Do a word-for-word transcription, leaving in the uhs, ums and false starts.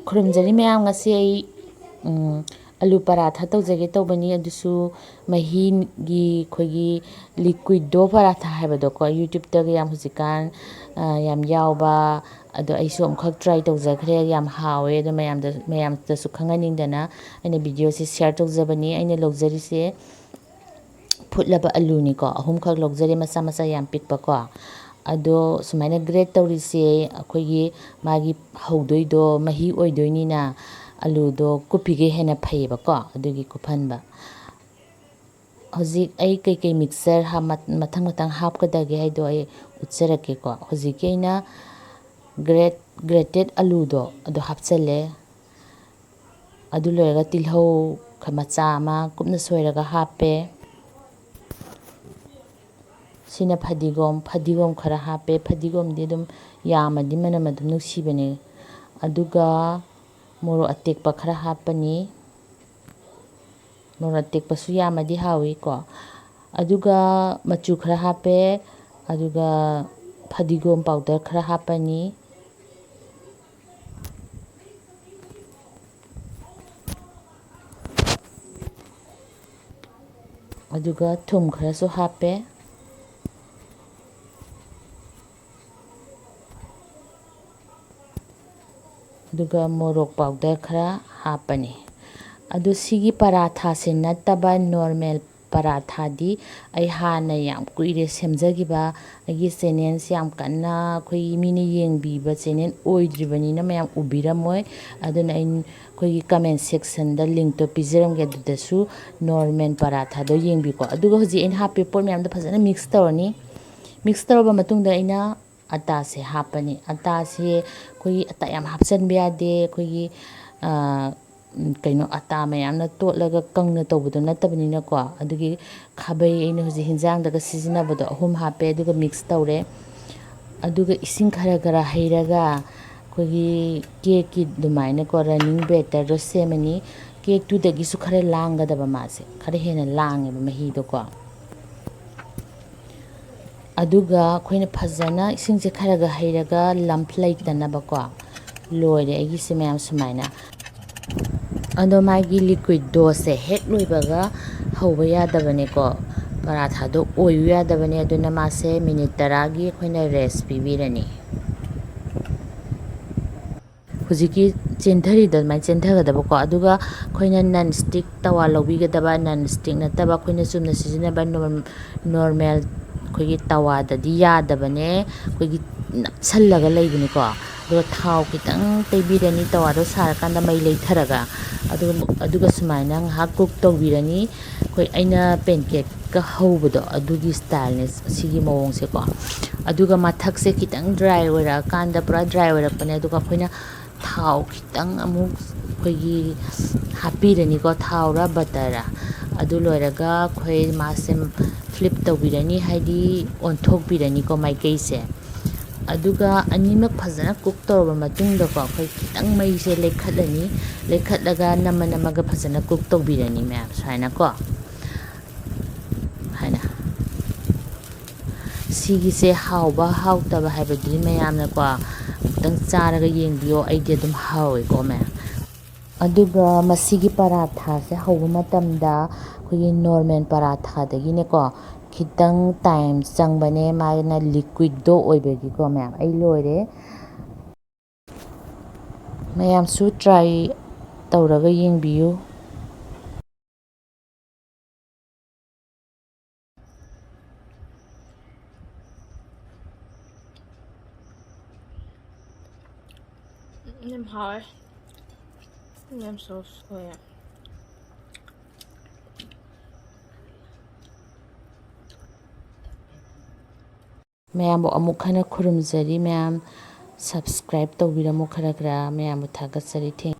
ꯈꯨꯔꯨꯝꯖꯔꯤ ꯃꯌꯥꯝ꯫ ꯉꯁꯤ ꯑꯩ, ꯎꯝ, ꯑꯂꯨ ꯄꯔꯥꯊꯥ ꯇꯧꯖꯒꯦ ꯇꯧꯕꯅꯤ꯫ ꯑꯗꯨꯁꯨ ꯃꯍꯤꯒꯤ, ꯑꯩꯈꯣꯏꯒꯤ liquid dough ꯄꯔꯥꯊꯥ ꯍꯥꯏꯕꯗꯣꯀꯣ, YouTubeꯇꯒ ꯌꯥꯝ ꯍꯧꯖꯤꯛꯀꯥꯟ, ꯑ, ꯌꯥꯝ ꯌꯥꯎꯕ꯫ ꯑꯗꯣ ꯑꯩꯁꯨ ꯑꯃꯨꯛꯈꯛ try ꯇꯧꯖꯈ꯭ꯔꯦ, ꯌꯥꯝ ꯍꯥꯎꯋꯦ꯫ ꯑꯗꯣ ꯃꯌꯥꯝꯗ, ꯃꯌꯥꯝꯗꯁꯨ ꯈꯪꯍꯟꯅꯤꯡꯗꯅ ꯑꯩꯅ videoꯁꯦ share ꯇꯧꯖꯕꯅꯤ꯫ ꯑꯩꯅ ꯂꯧꯖꯔꯤꯁꯦ ꯐꯨꯠꯂꯕ ꯑꯂꯨꯅꯤꯀꯣ, ꯑꯍꯨꯝꯈꯛ ꯂꯧꯖꯔꯦ, ꯃꯆꯥ ꯃꯆꯥ ꯌꯥꯝ ꯄꯤꯛꯄꯀꯣ꯫ ꯑꯗꯣ ꯁꯨꯃꯥꯏꯅ grate ꯇꯧꯔꯤꯁꯦ, ꯑꯩꯈꯣꯏꯒꯤ ꯃꯥꯒꯤ ꯍꯧꯗꯣꯏꯗꯣ ꯃꯍꯤ ꯑꯣꯏꯗꯣꯏꯅꯤꯅ ꯑꯂꯨꯗꯣ ꯀꯨꯞꯄꯤꯒꯩ ꯍꯦꯟꯅ ꯐꯩꯌꯦꯕꯀꯣ, ꯑꯗꯨꯒꯤ ꯀꯨꯞꯍꯟꯕ꯫ ꯍꯧꯖꯤꯛ ꯑꯩ ꯀꯩꯀꯩ mixture ꯍꯥ-, ꯃꯠ-, ꯃꯊꯪ ꯃꯊꯪ ꯍꯥꯞꯀꯗꯒꯦ ꯍꯥꯏꯗꯣ ꯑꯩ ꯎꯠꯆꯔꯛꯀꯦꯀꯣ꯫ ꯍꯧꯖꯤꯛꯀꯤ ꯑꯩꯅ grate-, grated ꯑꯂꯨꯗꯣ ꯑꯗꯨ ꯍꯥꯞꯆꯜꯂꯦ꯫ ꯑꯗꯨ ꯂꯣꯏꯔꯒ ꯇꯤꯜꯍꯧ ꯈ-, ꯃꯆꯥ ꯑꯃ ꯀꯨꯞꯅ ꯁꯣꯏꯔꯒ ꯍꯥꯞꯄꯦ꯫ ꯁꯤꯅ ꯐꯗꯤꯒꯣꯝ, ꯐꯗꯤꯒꯣꯝ ꯈꯔ ꯍꯥꯞꯄꯦ꯫ ꯐꯗꯤꯒꯣꯝꯗꯤ ꯑꯗꯨꯝ ꯌꯥꯝꯃꯗꯤ ꯃꯅꯝ ꯑꯗꯨꯝ ꯅꯨꯡꯁꯤꯕꯅꯦ꯫ ꯑꯗꯨꯒ ꯃꯣꯔꯣꯛ ꯑꯇꯦꯛꯄ ꯈꯔ ꯍꯥꯞꯄꯅꯤ꯫ ꯃꯣꯔꯣꯛ ꯑꯇꯦꯛꯄꯁꯨ ꯌꯥꯝꯃꯗꯤ ꯍꯥꯎꯏꯀꯣ꯫ ꯑꯗꯨꯒ ꯃꯆꯨ ꯈꯔ ꯍꯥꯞꯄꯦ꯫ ꯑꯗꯨꯒ ꯐꯗꯤꯒꯣꯝ powder ꯈꯔ ꯍꯥꯞꯄꯅꯤ꯫ ꯑꯗꯨꯒ ꯊꯨꯝ ꯈꯔꯁꯨ ꯍꯥꯞꯄꯦ꯫ ꯑꯗꯨꯒ ꯃꯣꯔꯣꯛ powder ꯈꯔ ꯍꯥꯞꯄꯅꯤ꯫ ꯑꯗꯨ ꯁꯤꯒꯤ ꯄꯔꯥꯊꯥꯁꯦ ꯅꯠꯇꯕ normal ꯄꯔꯥꯊꯥꯗꯤ ꯑꯩ ꯍꯥꯟꯅ ꯌꯥꯝ ꯀꯨꯏꯔꯦ ꯁꯦꯝꯖꯈꯤꯕ꯫ ꯑꯩꯒꯤ channelꯁꯦ ꯌꯥꯝ ꯀꯟꯅ ꯑꯩꯈꯣꯏꯒꯤ ꯃꯤꯅ ꯌꯦꯡꯕꯤꯕ channel ꯑꯣꯏꯗ꯭ꯔꯤꯕꯅꯤꯅ ꯃꯌꯥꯝ ꯎꯕꯤꯔꯝꯃꯣꯏ꯫ ꯑꯗꯨꯅ ꯑꯩ ꯑꯩꯈꯣꯏꯒꯤ comment sectionꯗ linkꯇꯣ ꯄꯤꯖꯔꯝꯒꯦ, ꯑꯗꯨꯗꯁꯨ normal ꯄꯔꯥꯊꯥꯗꯣ ꯌꯦꯡꯕꯤꯀꯣ꯫ ꯑꯗꯨꯒ ꯍꯧꯖꯤꯛ ꯑꯩꯅ ꯍꯥꯞꯄꯤꯕ ꯄꯣꯠ ꯃꯌꯥꯝꯗꯣ ꯐꯖꯅ mix ꯇꯧꯔꯅꯤ꯫ Mix ꯇꯧꯔꯕ ꯃꯇꯨꯡꯗ ꯑꯩꯅ ꯑꯇꯥꯁꯦ ꯍꯥꯞꯄꯅꯤ꯫ ꯑꯇꯥꯁꯦ ꯑꯩꯈꯣꯏꯒꯤ ꯑꯇꯥ ꯌꯥꯝ ꯍꯥꯞꯆꯤꯟꯕ ꯌꯥꯗꯦ꯫ ꯑꯩꯈꯣꯏꯒꯤ, ꯑ, ꯀꯩꯅꯣ, ꯑꯇꯥ ꯃꯌꯥꯝꯅ ꯇꯣꯠꯂꯒ ꯀꯪꯅ ꯇꯧꯕꯗꯣ ꯅꯠꯇꯕꯅꯤꯅꯀꯣ꯫ ꯑꯗꯨꯒꯤ ꯈꯥꯕꯩ ꯑꯩꯅ ꯍꯧꯖꯤꯛ ꯍꯤꯟꯖꯥꯡꯗꯒ ꯁꯤꯖꯤꯟꯅꯕꯗꯣ ꯑꯍꯨꯝ ꯍꯥꯞꯄꯦ, ꯑꯗꯨꯒ mix ꯇꯧꯔꯦ꯫ ꯑꯗꯨꯒ ꯏꯁꯤꯡ ꯈꯔ ꯈꯔ ꯍꯩꯔꯒ ꯑꯩꯈꯣꯏꯒꯤ cakeꯀꯤ ꯑꯗꯨꯃꯥꯏꯅꯀꯣ running batterꯗꯣ ꯁꯦꯝꯃꯅꯤ꯫ Cakeꯇꯨꯗꯒꯤꯁꯨ ꯈꯔ ꯂꯥꯡꯒꯗꯕ ꯃꯥꯁꯦ, ꯈꯔ ꯍꯦꯟꯅ ꯂꯥꯡꯉꯦꯕ ꯃꯍꯤꯗꯣꯀꯣ꯫ ꯑꯗꯨꯒ ꯑꯩꯈꯣꯏꯅ ꯐꯖꯅ ꯏꯁꯤꯡꯁꯦ ꯈꯔꯒ ꯍꯩꯔꯒ lump ꯂꯩꯇꯅꯕꯀꯣ, ꯂꯣꯏꯔꯦ ꯑꯩꯒꯤꯁꯦ ꯃꯌꯥꯝ ꯁꯨꯃꯥꯏꯅ꯫ ꯑꯗꯣ ꯃꯥꯒꯤ liquid dough ꯁꯦ ꯍꯦꯛ ꯂꯣꯏꯕꯒ ꯍꯧꯕ ꯌꯥꯗꯕꯅꯦꯀꯣ, ꯄꯔꯥꯊꯥꯗꯣ ꯑꯣꯏꯌꯨ ꯌꯥꯗꯕꯅꯦ꯫ ꯑꯗꯨꯅ ꯃꯥꯁꯦ ꯃꯤꯅꯤꯠ ꯇꯔꯥꯒꯤ ꯑꯩꯈꯣꯏꯅ rest ꯄꯤꯕꯤꯔꯅꯤ꯫ ꯍꯧꯖꯤꯛꯀꯤ ꯆꯦꯟꯊꯔꯤꯗꯣ ꯑꯗꯨꯃꯥꯏꯅ ꯆꯦꯟꯊꯒꯗꯕꯀꯣ꯫ ꯑꯗꯨꯒ ꯑꯩꯈꯣꯏꯅ non stick ꯇꯋꯥ ꯂꯧꯕꯤꯒꯗꯕ, non stick ꯅꯠꯇꯕ ꯑꯩꯈꯣꯏꯅ ꯆꯨꯝꯅ ꯁꯤꯖꯤꯟꯅꯕ norm- normal ꯑꯩꯈꯣꯏꯒꯤ ꯇꯋꯥꯗꯗꯤ ꯌꯥꯗꯕꯅꯦ, ꯑꯩꯈꯣꯏꯒꯤ ꯅꯞꯁꯜꯂꯒ ꯂꯩꯕꯅꯤꯀꯣ꯫ ꯑꯗꯨꯒ ꯊꯥꯎ ꯈꯤꯇꯪ ꯇꯩꯕꯤꯔꯅꯤ ꯇꯋꯥꯗꯣ ꯁꯥꯔꯀꯥꯟꯗ ꯃꯩ ꯂꯩꯊꯔꯒ꯫ ꯑꯗꯨꯒ ꯑꯗꯨꯒ ꯁꯨꯃꯥꯏꯅ ꯉꯥꯏꯍꯥꯛ cook ꯇꯧꯕꯤꯔꯅꯤ꯫ ꯑꯩꯈꯣꯏ ꯑꯩꯅ pancake ꯀ ꯍꯧꯕꯗꯣ ꯑꯗꯨꯒꯤ style ꯅꯦ ꯁꯤꯒꯤ ꯃꯑꯣꯡꯁꯦꯀꯣ꯫ ꯑꯗꯨꯒ ꯃꯊꯛꯁꯦ ꯈꯤꯇꯪ dry ꯑꯣꯏꯔꯛꯑꯀꯥꯟꯗ, ꯄꯨꯔꯥ dry ꯑꯣꯏꯔꯛꯄꯅꯦ꯫ ꯑꯗꯨꯒ ꯑꯩꯈꯣꯏꯅ ꯊꯥꯎ ꯈꯤꯇꯪ ꯑꯃꯨꯛ ꯑꯩꯈꯣꯏꯒꯤ ꯍꯥꯞꯄꯤꯔꯅꯤꯀꯣ, ꯊꯥꯎꯔ butter ꯔ꯫ ꯑꯗꯨ ꯂꯣꯏꯔꯒ ꯑꯩꯈꯣꯏ ꯃꯥꯁꯦ flip ꯇꯧꯕꯤꯔꯅꯤ, ꯍꯥꯏꯗꯤ ꯑꯣꯟꯊꯣꯛꯄꯤꯔꯅꯤꯀꯣ ꯃꯥꯏꯀꯩꯁꯦ꯫ ꯑꯗꯨꯒ ꯑꯅꯤꯃꯛ ꯐꯖꯅ cook ꯇꯧꯔꯕ ꯃꯇꯨꯡꯗꯀꯣ, ꯑꯩꯈꯣꯏ ꯈꯤꯇꯪ ꯃꯩꯁꯦ ꯂꯩꯈꯠꯂꯅꯤ꯫ ꯂꯩꯈꯠꯂꯒ ꯅꯝꯃ ꯅꯝꯃꯒ ꯐꯖꯅ cook ꯇꯧꯕꯤꯔꯅꯤ ꯃꯌꯥꯝ, ꯁꯨꯃꯥꯏꯅꯀꯣ꯫ ꯍꯥꯏꯅ꯫ ꯁꯤꯒꯤꯁꯦ ꯍꯥꯎꯕ ꯍꯥꯎꯇꯕ ꯍꯥꯏꯕꯗꯨꯗꯤ ꯃꯌꯥꯝꯅꯀꯣ ꯑꯃꯨꯛꯇꯪ ꯆꯥꯔꯒ ꯌꯦꯡꯕꯤꯌꯣ꯫ ꯑꯩꯗꯤ ꯑꯗꯨꯝ ꯍꯥꯎꯋꯦꯀꯣ ꯃꯌꯥꯝ꯫ ꯑꯗꯨꯒ ꯃꯁꯤꯒꯤ ꯄꯔꯥꯊꯥꯁꯦ ꯍꯧꯕ ꯃꯇꯝꯗ ꯑꯩꯈꯣꯏꯒꯤ normal ꯄꯔꯥꯊꯥꯗꯒꯤꯅꯦꯀꯣ ꯈꯤꯇꯪ time ꯆꯪꯕꯅꯦ, ꯃꯥꯅ liquid dough ꯑꯣꯏꯕꯒꯤꯀꯣ ꯃꯌꯥꯝ꯫ ꯑꯩ ꯂꯣꯏꯔꯦ꯫ ꯃꯌꯥꯝꯁꯨ try ꯇꯧꯔꯒ ꯌꯦꯡꯕꯤꯌꯨ꯫ ꯌꯥꯝ ꯍꯥꯎꯋꯦ꯫ ꯌꯥꯝ soft ꯑꯣꯏꯌꯦ꯫ ꯃꯌꯥꯝꯕꯨ ꯑꯃꯨꯛ ꯍꯟꯅ ꯈꯨꯔꯨꯝꯖꯔꯤ꯫ ꯃꯌꯥꯝ subscribe ꯇꯧꯕꯤꯔꯝꯃꯨ ꯈꯔ ꯈꯔ꯫ ꯃꯌꯥꯝꯕꯨ ꯊꯥꯒꯠꯆꯔꯤ꯫ Thank